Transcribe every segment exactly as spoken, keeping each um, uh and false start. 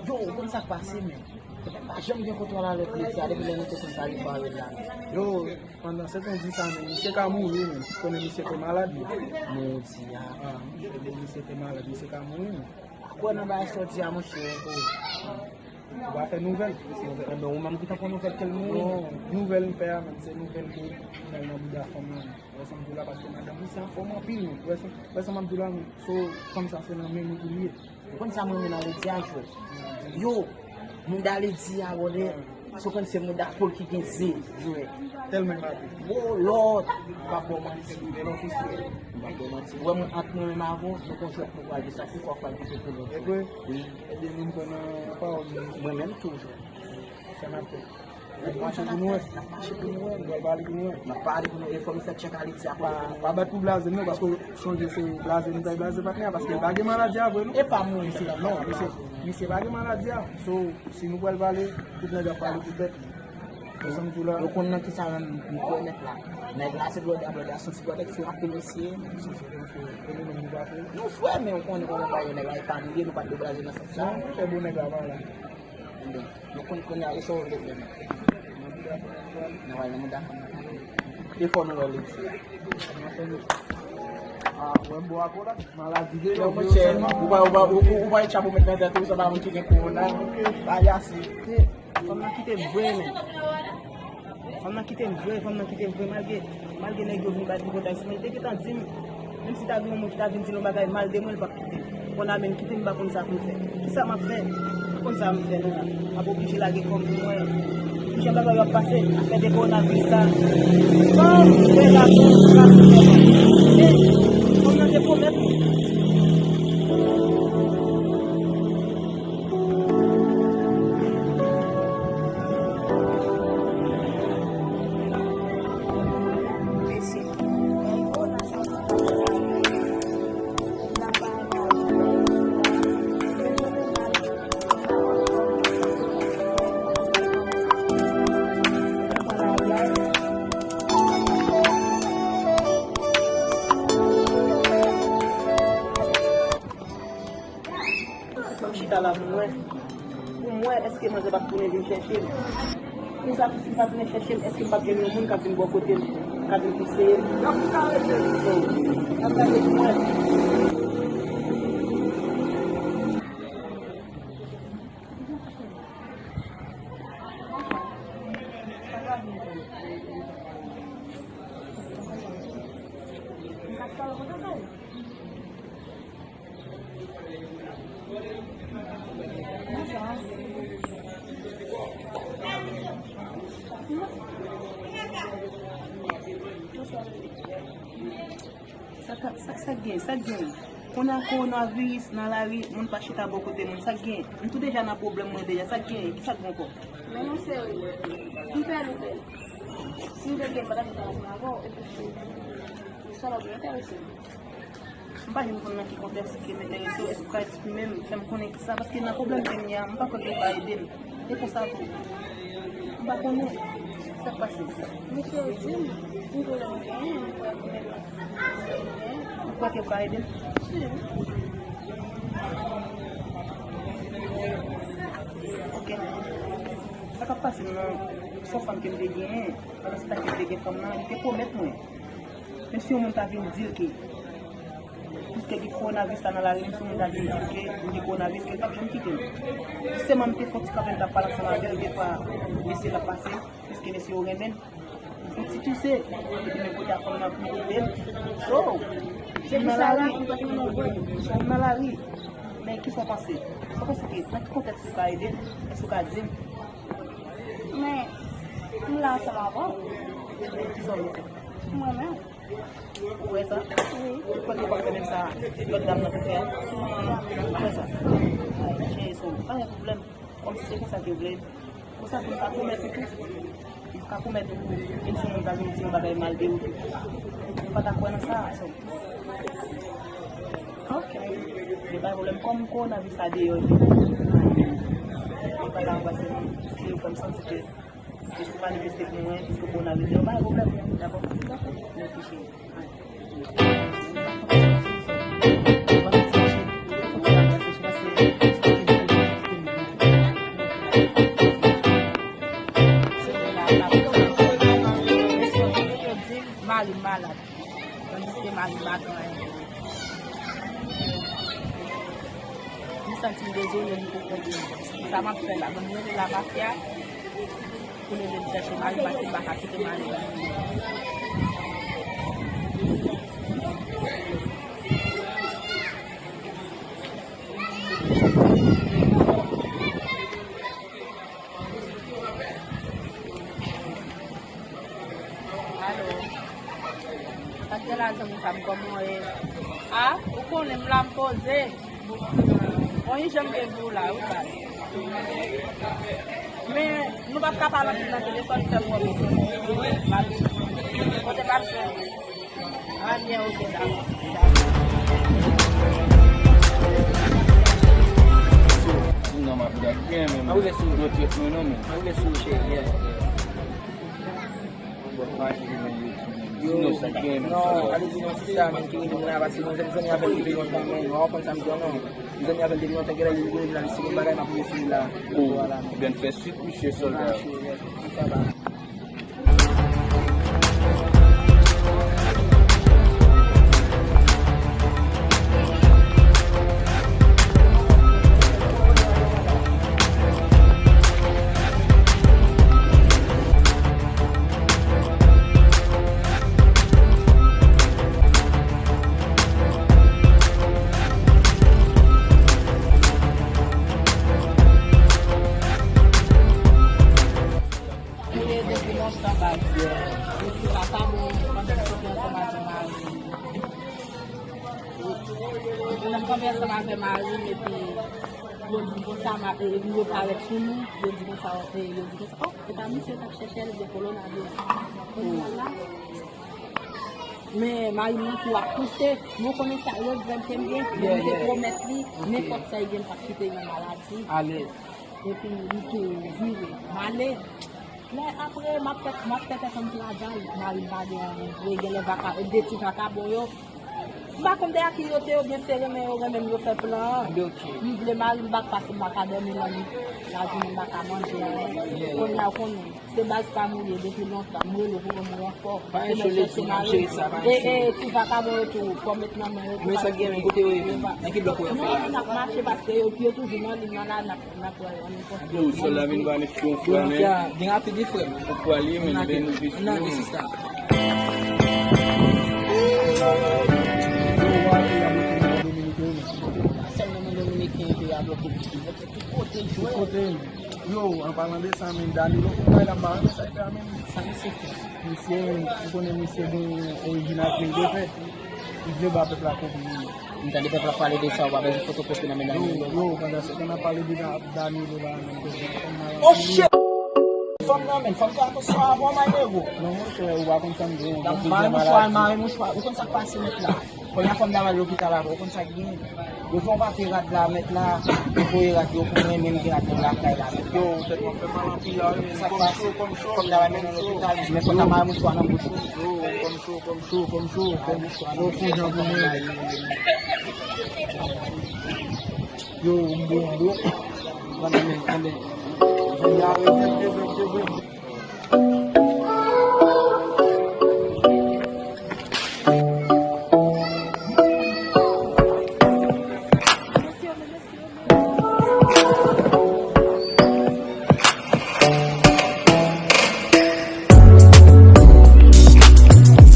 Yo, ou konn sa k pase, men. Mwen pa janm gen kontwòl a lòt mesye a, depi lè nou te konn pale parèy la. Yo, pandan se konn di sa, men misye ka mouri, men. Konnen misye te malad, men. Modi a. Ah, misye te malad, misye ka mouri, men. Kwè nan bagay sa w di a, monchè. Ou pa fè nouvèl. Enben, ou menm ki ta pran nouvèl ke l mouri. Non, nouvèl m fè a, men, se nouvèl ke m al nan bouda fanm nan. Ou wè sa m di w la, paske madanm li se anfòm anpil, men. Ou wè sa, ou wè sa m ap di w la, men. So, fanm sa se nan men nou pou l ye. Ou konn sa mwen renmen nan Lady a, jwè. Yo, mouda Lady a, bòdè. Si w konn se mouda poul ki gen ze, jwè. Tèlman maten. Wo, lòt. M p ap ba w manti. Bèl ofisye. M p ap ba w manti. Ou wè mwen ant mwen menm avè w, nou konn jwèt nou pral de sa, ki fwa w pral kite pou nou. E vre? Wi. Ebyen, nou m pran nan pawòl nou. Mwen menm tou, jwè. Sa n ap fè? N ap mache pou nou wè. N ap mache pou nou wè. Nou pral pale pou nou wè. N ap pale pou nou wè. E fò nou fè tchèk a Lady a kote pou nou wè. Pa bat pou blaze m non, paske sonje se blaze nou t al blaze patnè a, paske l pa gen maladi a vre non. E pa mouri tèt la. Non, misye, misye pa gen maladi a. So, si nou pral pale, tout nèg ap pale pou tèt li. Ou konn nan kisa m kwè nèt la. Nèg la se blòdè a, blòdè a se yon ti blòdè ki frape mesye. Nou frè, men ou konnen kòman bagay yo, nèg la e pa nou ye, nou pa t dwe blaze nan sans sa. Non, fè bon nèg la pa la. Ebyen, nou konn kounye a, e sa w vle fè menm? Nan wè nan mouda fanm nan. E fò nou wè l isi a. Ah, wè m bò a kò la. Maladi de yo, monchè, ou pa, ou pa, ou, ou, ou pa etchap ou met nan tèt ou, se pa moun ki gen kowona. Bagay ase. Fanm nan kite m vre, men. Fanm nan kite m vre, fanm nan kite m vre, malgre, malgre nèg yo vin ba tripotay sou mwen, li te gentan di m, menm si ta gen yon moun ki ta vin di l yon bagay mal de mwen, li p ap kite m. Kounye a menm kite m, m pa konn sa pou m fè. Kisa m ap fè? M pa konn sa m fè non la. M ap oblije lage kò m pou mwen. Pou jan bagay yo ap pase, afè de kowonaviris sa. Bon, frè gason, gason, men, fanm nan te pwomèt mwen. Fò m chita la pou m wè. Pou m wè, èske manzè p ap tounen vin chèche m? Pou sa, si l pa tounen chèche m, èske m p ap jwenn yon moun k ap vin bò kote m, k ap vin konseye m? N ap gade pou m wè. Sa k, sa, sa k gen, sa k gen? Kounye a kowonaviris nan lari, moun pa chita bò kote moun, sa k gen? M tou deja nan pwoblèm mwen deja, sa k gen? Kisa k gen ankò? Men nou serye. M pè nou fè. Si m te gen, m pa t ap chita ansanm avè w, epi si, si sa w ap enterese m. M pa janm konn nan ki kontèks ke m enterese w, èske w ka eksprime m, fè m konnen kisa, paske nan pwoblèm ke m ye a, m pa kwè ke w ka ede m. E konsa tou. M pa konnen sa k pase. Mesye yo di m, m gen yon pwoblèm, m kwè ke ou kwè ke w ka ede m? Si. Ok. Sa k ap pase m nan, se yon fanm ke m te genyen, pandan se tan ke m te gen fanm nan, li te pwomèt mwen. Menm si yon moun ta vin di l ke, piske gen kowonaviris la nan lari, menm si yon moun ta vin di l ke m gen kowonaviris, ke l p ap janm kite m. Jisteman, m te fè yon ti kanpe, m t ap pale ansanm avè l, gen dwa mesye l ap pase, piske mesye yo renmen l. M fè yon ti touse, epi men kote a fanm nan vin kote m. So, se m nan lari, so m nan lari. Men kisa w panse? Sa w panse ke, nan ki kontèks ou ka ede m? Èske w ka di m? Men, m la ansanm avè w. Kisa w vle fè? Mwen menm. Ou wè sa? Wi. Ou kwè ke w ap fè menm sa lòt dam nan te fè a? Ou wè sa? Ay, cheri, so, pa gen pwoblèm. Kòmsi se konsa ke w vle. Konsa tou, m ka pwomèt ou tou. M ka pwomèt ou tou. Menm si yon moun ta vin di yon bagay mal de ou tou. Ou pa ta kwè nan sa, so. Ok. Men pa gen pwoblèm. Kòm kowonaviris la deyò, epi m pa ta anbrase moun, si yo fè m santi ke Jis pou manifeste pou mwen, piske kowonaviris yo pa gen pwoblèm. Dakò? Mèsi, cheri. Sa m ap fè la, ban m rele la mafya pou l ede m chèche mari m, paske m pa ka kite mari m. Alo. Sa k gen la, zanmi pa m, kòman w ye? A, ou konnen m la, m poze. Bon, jan m te di w la, wi, baz. Men, nou p ap ka pale anpil nan telefòn, fè m wè w. Kote pase? A, byen, oke, dakò. Sinon, m ap gad byen, men. Mwen rive sou ou. Yo tèt mwen non, men. Mwen rive sou ou, cheri, yeah, yeah. Yo, non, ale di non, sista, men, ki rele m la, paske mwen zanmi avè l depi lontan, men, w a konn sa m di w, non. Mwen zanmi avè l depi lontan, genlè li rele m la, li si gen bagay m ap rele sou li la. Vwala, men. Ebyen, fè swit, mesye sòlda. Mache, yes, sa va. Mwen depi lontan, baz. Depi papa mwen, pandan m soti ansanm avè mari m. Pandan m kanpe ansanm avè mari m, epi yo di konsa, ma-, e, epi yo parèt sou nou, yo di konsa, e, yo di konsa, oh, e pa misye k ap chèche l, gen kowonaviris. Kounye a la, men mari m nan tou ap pouse, nou konnen sa, yo jwenn ke m gen, men m te pwomèt li, nenpòt sa l gen, m p ap kite l nan maladi. Epi li tou vire. M ale. Lè apre, m ap fè, m ap fè tèt ansanm travay. Mari m pa gen anyen vre, gen lè vaka, de ti vakabon yo. M pa konn de a ki yo te yo byen sere, men yo renmen m, yo fè plan an. M vle mari m bak pase m pa ka dòmi lannwit. Lajounen m pa ka manje anyen. Kounye a, ou konnen. Se baz pa m ou ye depi lontan. M rele w pou ban m ranfò. Pa gen cho letou, m ap jere sa, pa gen cho. E, e, ti vakabon yo tou, fò w met nan men yo tou. Men sa k gen, men kote yo ye menm? Nan ki blòk ou ye? Non, n ap mache paske yo, yo toujou nan liy nan la, n ap, n ap wè yo nenpòt. Yo, sòl la vin ba nèg yon fwa, men. Gen rapid, wi, frè m. Ou pwale, men, ben, nou vit. N ap sista. Sèl nan men dominiken, men. Tout kote, jwè. Tout kote. Yo, an palan de sa, men Danilo fè yon bagay la, m pa renmen sa l fè a, men. Sa misye fè? Misye, ou konnen misye gen orijinal ke l te fè. Li vle ba pèp la kopi. M tande pèp la pale de sa, ou pa bezwen fotokopi nan men Danilo. Yo, yo, pandan se tan n ap pale de Da-, Danilo la, men, oh, shit! Fanm nan, men, fanm fè atansyon avè w, my nigga. Non, monchè, ou pa konn sa m gen, yon gwo pwoblèm maladi. Mare mouchwa, ou konn sa k pase nèt la. Kounye a fanm nan al lopital avè w, ou konn sa k gen. Yo fè yon papye rad la, mèt la, yo voye rad yo pou mwen, menm gen rad nan lakay la, mèt la. Yo, tèt mwen fè mal anpil la, wi, men kòm cho, kòm cho, kòm cho, kòm cho. Men fò ta mare mouchwa nan bouch ou. Yo, kòm cho, kòm cho, kòm cho, kòm cho. Yo, fè yon jan pou mwen. Yo, m bon, m bon. Gade, men, gade. Jan y a rete, rete, rete, rete.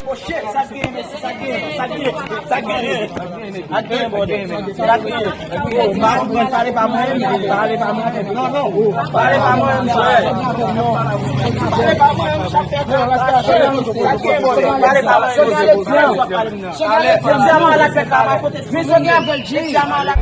Oh shit, sa k genyen, mesye, sa k genyen, sa k genyen, sa k genyen. Ak byen bò de men. Ak byen. Yo, m pa konprann, pale pa mwen, pale pa mwen. Non, non. Pale pa mwen, m jwe. Pale pa mwen, m chak fè. Sa k byen bò de. Pale pa mwen, m jwe. Pale pa mwen, m jwe. Alèz. Di a m al ak fèt la, pa kote. Men sa gen avè l, Jay. Di a m al ak